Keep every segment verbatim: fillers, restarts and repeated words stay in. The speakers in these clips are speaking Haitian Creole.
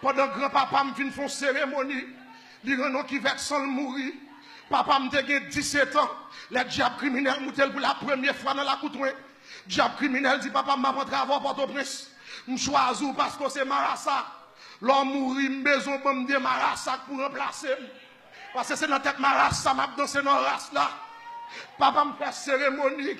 Pandan granpapa m fin fè yon seremoni, li rann yon kivèt san l mouri. Papa m te gen disèt an lè dyab kriminèl moute l pou la premye fwa nan lakou Twen. Dyab kriminèl di papa m, "M ap antre avè w Pòtoprens. M chwazi w paske w se marasa. Lè w mouri, m bezwen w ban m de marasa k pou ranplase m. Paske se nan tèt marasa m ap danse nan ras la." Papa m fè seremoni.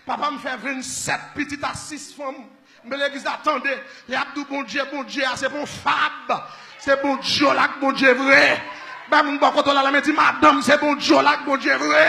Papa m fè vennsèt pitit a sis fanm. Men legliz la tande, lè y ap di w Bondye, Bondye a se pa yon fab. Se Bondye w la k Bondye vre. Bay moun bò kote w la, la men di, "Madanm, se Bondye w la k Bondye vre."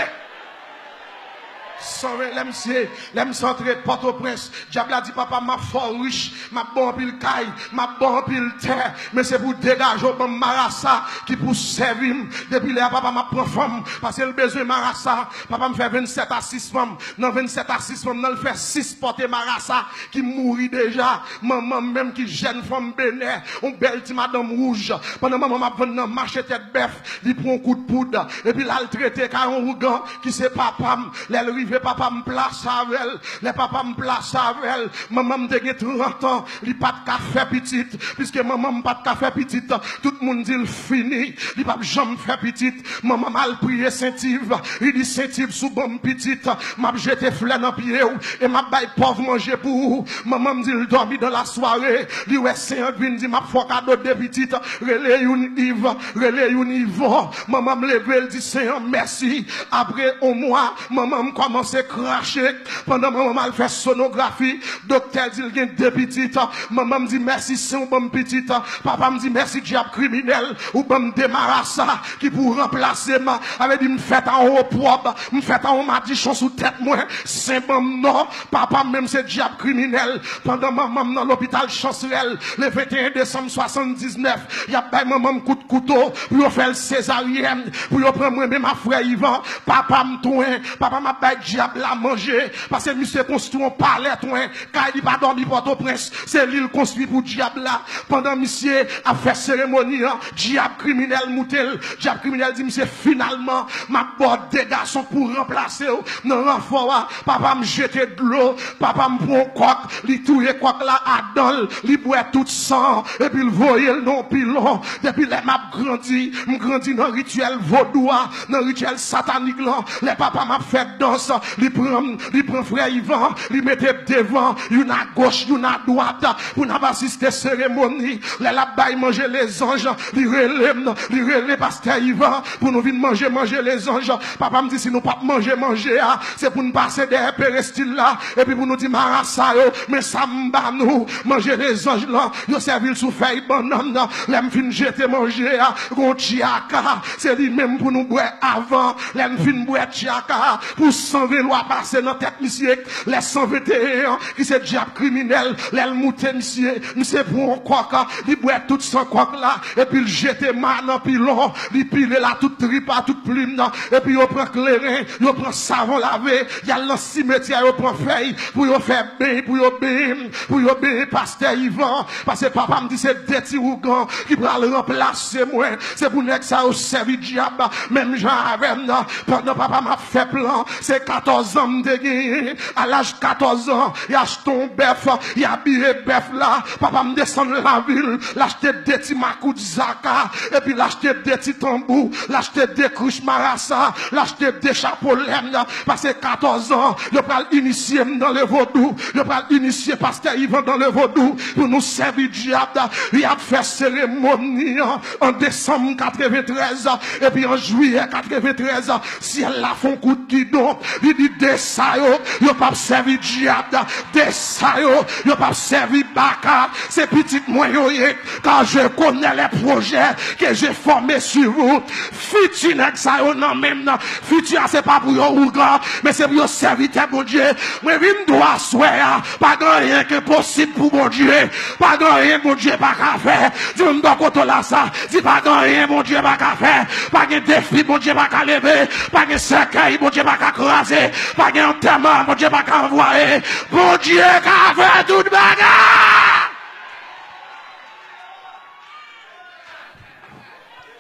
Sanven, lè m se, lè m se antre Pòtoprens, dyab la di, "Papa, m ap fè w rich, m ap ba w anpil kay, m ap ba w anpil tè, men se pou w degaje w ban m marasa ki pou sèvi m." Depi lè a, papa m ap pran fanm, paske l bezwen marasa. Papa m fè vennsèt a sis fanm. Nan vennsèt a sis fanm nan, l fè sis pòte marasa ki mouri deja. Manman m menm ki jèn fanm Benè, yon bèl ti madanm wouj. Pandan manman m ap vann nan mache tèt bèf, li pran yon kout poud. Epi l al trete kay yon ougan ki se papa m. Lè l rive, papa m plase avè l. Lè papa m plase avè l, manman m te gen trant an, li pa t ka fè pitit. Piske manman m pa t ka fè pitit, tout moun di l fini, li p ap janm fè pitit. Manman m al priye Sentiv, li di, "Sentiv, si w ban m pitit, m ap jete flè nan pye w e m ap bay pòv manje pou ou." Manman m di l dòmi dan lasware, li wè Sen an vin di, "M ap fè w kado de pitit, rele youn Iv, rele youn Ivon." Manman m leve, l di, "Sen an, mèsi." Apre yon mwa, manman m kòmanse krache. Pandan manman m al fè sonografi, doktè di l gen de pitit. Manman m di, "Mèsi, Sen, ou ban m pitit." Papa m di, "Mèsi, dyab kriminèl, ou ban m de marasa ki pou ranplase m." Sa vle di, m fèt a yon opwòb, m fèt a yon madichon sou tèt mwen. Sen ban m non, papa m menm se dyab kriminèl. Pandan manman m nan lopital Chansrèl, le venteyen desanm swasanndiznèf, y ap bay manman m kout kouto pou yo fè l sezaryèn, pou yo pran mwen menm ak frè Ivan. Papa m Twen, papa m ap bay dyab la manje, paske misye konstwi yon palè Twen, kay li pa dòmi Pòtoprens, se li l konstwi pou dyab la. Pandan misye ap fè seremoni an, dyab kriminèl moute l. Dyab kriminèl di misye, "Finalman, m ap ba w de gason pou ranplase w nan ranfò a." Papa m jete dlo, papa m pran yon kòk, li touye kòk la a dan l, li bwè tout san, epi l voye l nan yon pilon. Depi lè m ap grandi, m grandi nan rityèl vodou a, nan rityèl satanik lan. Lè papa m ap fè dans, li pran m, li pran frè Ivan, li mete devan, youn a goch, youn a dwat, pou n ap asiste seremoni. Lè l ap bay manje lezanj, li rele m, li rele pastè Ivan pou nou vin manje, manje lezanj. Papa m di, "Si nou p ap manje manje a, se pou n pase dèyè perestil la, epi pou nou di marasa yo, 'Men sa m ba nou.'" Manje lezanj lan, yo sèvi l sou fèy bannann nan. Lè m fin jete manje a, gon tchaka, se li menm pou nou bwè avan. Lè m fin bwè tchaka, pou san ven lwa pase nan tèt misye. Lè san venteyen an, ki se dyab kriminèl, lè l moute misye, misye pran yon kòk, li bwè tout san kòk la, epi l jete ma nan pilon, li pile la tout trip a, tout plim nan, epi yo pran kleren, yo pran savon lave, y al nan simetyè, yo pran fèy pou yo fè beny, pou yo benyen, pou yo benyen pastè Ivan. Paske papa m di se de ti ougan ki pral ranplase mwen. Se pou nèg sa yo sèvi dyab menm jan avè m nan. Pandan papa m ap fè plan, se katòz an m te genyen. A laj katòz an, y achte yon bèf, y abiye bèf la. Papa m desann lavil, l achte de ti makout zaka, epi l achte de ti tanbou, l achte de krich marasa, l achte de chapo lèn. Pase katòz an, yo pral inisye m nan le vodou. Yo pral inisye pastè Ivan nan le vodou pou nou sèvi dyab. Y ap fè seremoni an an desanm katreventrèz, epi an jiyè katreventrèz, syèl la fè yon kout gidon. Li di, "De sa yo, yo p ap sèvi dyab. De sa yo, yo p ap sèvi baka. Se pitit mwen yo ye, car je connais les projets que j'ai formés sur vous." Fiti nèg sa yo nan men m nan. Fiti a se pa pou yo ougan, men se pou yo sèvitè Bondye. Mwen vin di w aswè a, pa gen anyen ki enposib pou Bondye. Pa gen anyen Bondye pa ka fè. Di moun bò kote w la sa, di, "Pa gen anyen Bondye pa ka fè. Pa gen defi Bondye pa ka leve. Pa gen sèkèy Bondye pa ka kraze. Pa gen antèman Bondye pa ka anvwaye. Bondye ka fè tout bagay."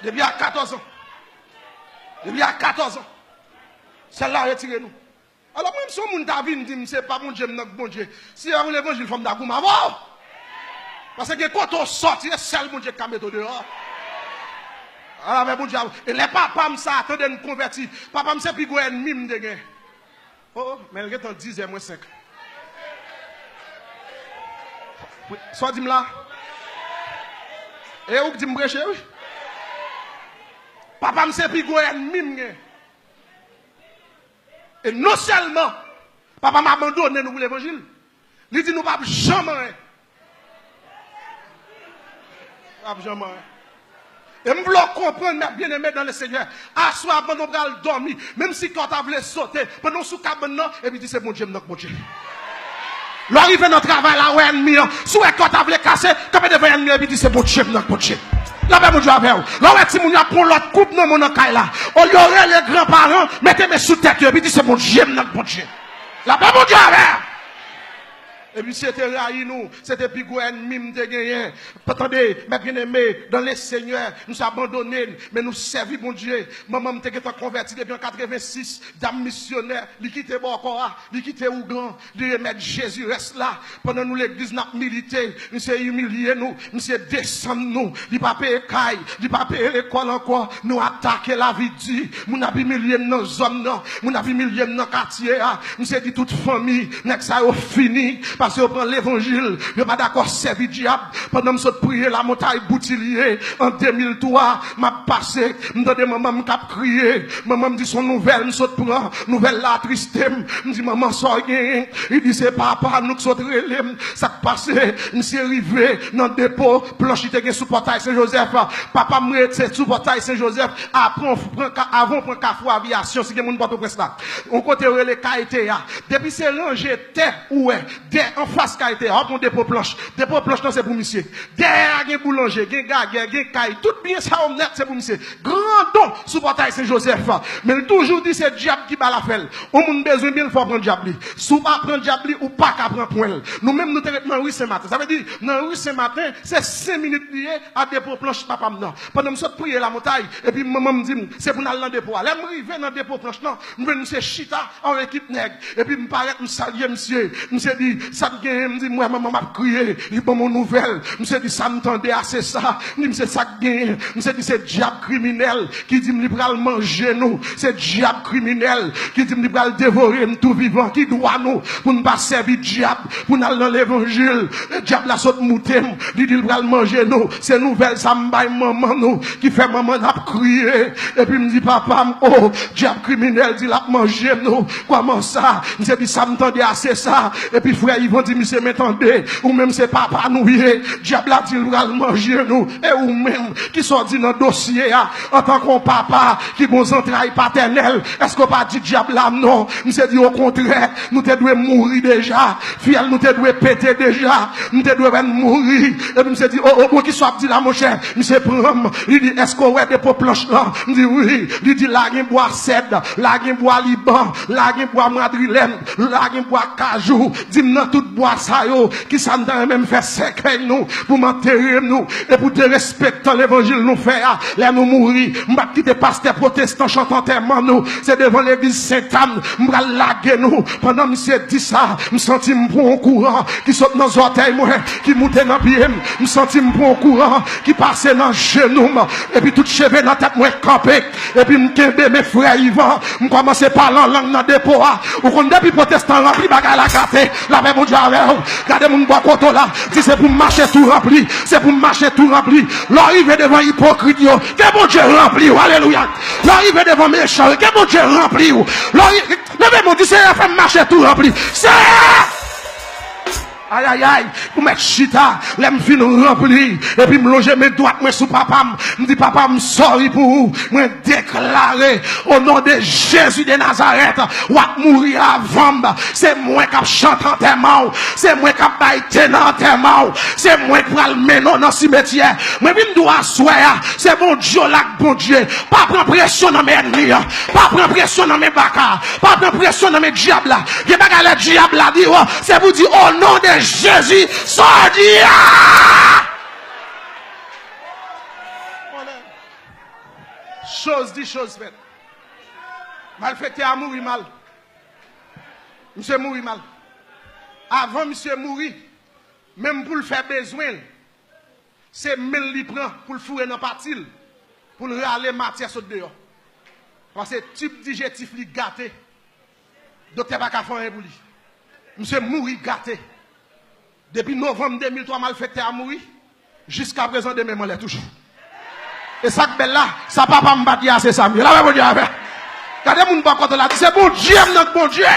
Depi a katòz an. Depi a katòz an. Syèl la retire nou. Alò, mwen, si yon moun ta vin di m se pa Bondye m nan k Bondye, si se pa pou levanjil, fò m ta goumen avè w. Paske gen kote w sòti, e sèl Bondye k ka mete w deyò. Ala fè Bondye a. E lè papa m sa a tande n konvèti, papa m se pi gwo ènmi m te gen. Oh, oh, men l gentan dizè mwen senk. Sa w di m la? E ou k di m preche, wi. Papa m se pi gwo ènmi m gen. E non sèlman papa m abandone nou pou levanjil, li di nou p ap janm anyen. P ap janm anyen. E m vle w konprann, mè byeneme dan le Senyè, aswè a pandan w pral dòmi, menm si kè w ta vle sote, pandan w sou kabann nan, epi di se Bondye m nan k Bondye. Lè w rive nan travay la, wè ènmi an, si w wè kè w ta vle kase, kanpe devan ènmi an, epi di se Bondye m nan k Bondye. Lapè Bondye avè w. Lè w wè timoun yo ap pran lòt koup nan men w nan kay la, olye w rele granparan, mete men sou tèt yo, epi di se Bondye m nan k Bondye. Lapè Bondye avè w. E misye te rayi nou, se te pi gwo ènmi m te genyen. Tande, mè byeneme dan le Senyè, misye abandone n, men nou sèvi Bondye. Manman m te gentan konvèti depi an katrevensis, dam misyonè, li kite bòkò a, li kite ougan, li remèt Jezi rès la. Pandan nou legliz n ap milite, misye imilye nou, misye desann nou, li pa peye kay, li pa peye lekòl ankò, nou atake lavi di, moun ap imilye n nan zòn nan, moun ap imilye n nan katye a, misye di tout fanmi, nèg sa yo fini, paske yo pran levanjil, yo pa dakò sèvi dyab. Pandan m sot priye Lamontay Boutilye an de mil twa, m ap pase, m tande manman m k ap kriye. Manman m di se yon nouvèl m sot pran, nouvèl la atriste m. M di manman sa w genyen? Li di se papa nou k sot rele m. Sa k pase? Misye rive nan depo planch li te gen sou pòtay Sen Jozèf. Papa m rete sou pòtay Sen Jozèf, apre w pran ka-, avan w pran Kafou Aviyasyon, si gen moun Pòtoprens la. Yon kote yo rele Kayte a. Depi se ranje tè ou wè, dè anfas Kayte a, w ap yon depo planch. Depo planch nan se pou misye. Dèyè a gen boulanje, gen gagè, gen kay, tout byen sa yo nèt se pou misye. Grandon sou pòtay Sen Jozèf. Men l toujou di se dyab ki ba l afè l. Yon moun bezwen byen l fò pran dyab li. Si w pa pran dyab li, ou pa ka pran pwen l. Nou menm nou te ret nan ri Sen Maten. Sa vle di, nan ri Sen Maten, se senk minit li ye a depo planch papa m nan. Pandan m sot priye Lamontay, epi manman m di m, se pou n al nan depo a. Lè m rive nan depo planch lan, m jwenn misye chita a yon ekip nèg. Epi m parèt, m salye misye. Misye di, sa k genyen? M di, m wè manman m ap kriye. Li ban m yon nouvèl. Misye di, sa m tande a, se sa. M di, misye, sa k genyen? Misye di, se dyab kriminèl ki di m li pral manje nou. Se dyab kriminèl ki di m li pral devore n tou vivan. Ki dwa nou pou n pa sèvi dyab, pou n al nan levanjil? E dyab la sot moute m. Li di l pral manje nou. Se nouvèl sa m bay manman nou ki fè manman n ap kriye. Epi m di, papa m, o, dyab kriminèl di l ap manje nou. Kòman sa? Misye di, sa m tande a, se sa. Epi frè Ivan di misye, men tande, ou menm se papa nou ye. Dyab la di l pral manje nou. E ou menm, kisa w di nan dosye a? Antanke yon papa ki gon zantray patènèl, èske w pa di dyab la non? Misye di, okontrè, nou te dwe mouri deja. Fyèl nou te dwe pete deja. M te dwe wè n mouri. Epi misye di, o, o, bon, kisa w ap di la, monchè? Misye pran m. Li di, èske w wè depo planch lan? M di, wi. Li di, la gen bwa sèd, la gen bwa Liban, la gen bwa madrilèn, la gen bwa kajou. Di m nan tout bwa sa yo, kisa n ta renmen m fè sèkèy nou, pou m antere nou, e pou derespektan levanjil nou fè a, lè nou mouri, m p ap kite pastè pwotestan chante antèman nou, se devan legliz Sentàn m pral lage nou. Pandan misye di sa, m santi m pran yon kouran ki sot nan zòtèy mwen, ki moute nan pye m, m santi m pran yon kouran ki pase nan jenou m, epi tout cheve nan tèt mwen kanpe. Epi m kenbe men frè Ivan, m kòmanse pale an lang nan depo a. Ou konn depi pwotestan ranpli, bagay la gate. Lapè Bondye avè w. Gade moun bò kote w la, di se pou m mache tou ranpli. Se pou m mache tou ranpli. Lè w rive devan ipokrit yo, ke Bondye ranpli w. Alelouya. Lè w rive devan mechan yo, ke Bondye ranpli w. Lè w ri-, leve men w, di Senyè, fè m mache tou ranpli. Senyè! Ayayay, pou mèt chita, lè m fin ranpli, epi m lonje men dwat mwen sou papa m, m di, papa m, sòri pou ou, mwen deklare, o non de Jezi de Nazarèt, w ap mouri avan m, se mwen k ap chante antèman w, se mwen k ap bay te nan antèman w, se mwen k pral mennen w nan simetyè. Mwen vin di w aswè a, se Bondye w la k Bondye. Pa pran presyon nan men ènmi an. Pa pran presyon nan men baka. Pa pran presyon nan men dyab la. Gen bagay lè dyab la di w, se pou di, o non de Jezi, sòti a! Choz di, choz fèt. Malfektè a mouri mal. Misye mouri mal. Avan misye mouri, menm pou l fè bezwen l, Se men l li pran pou l foure nan pati l, pou l rale matyè sot deyò. Paske tib dijestif li gate. Doktè pa ka fè anyen pou li. Misye mouri gate. Depi novanm de mil twa, malfektè a mouri. Jiskaprezan, demen m anlè toujou. E sa k bèl la, sa papa m pa t ye a, se sa m ye. Lapè Bondye avè. Gade moun bò kote w la, di, se Bondye m nan k Bondye.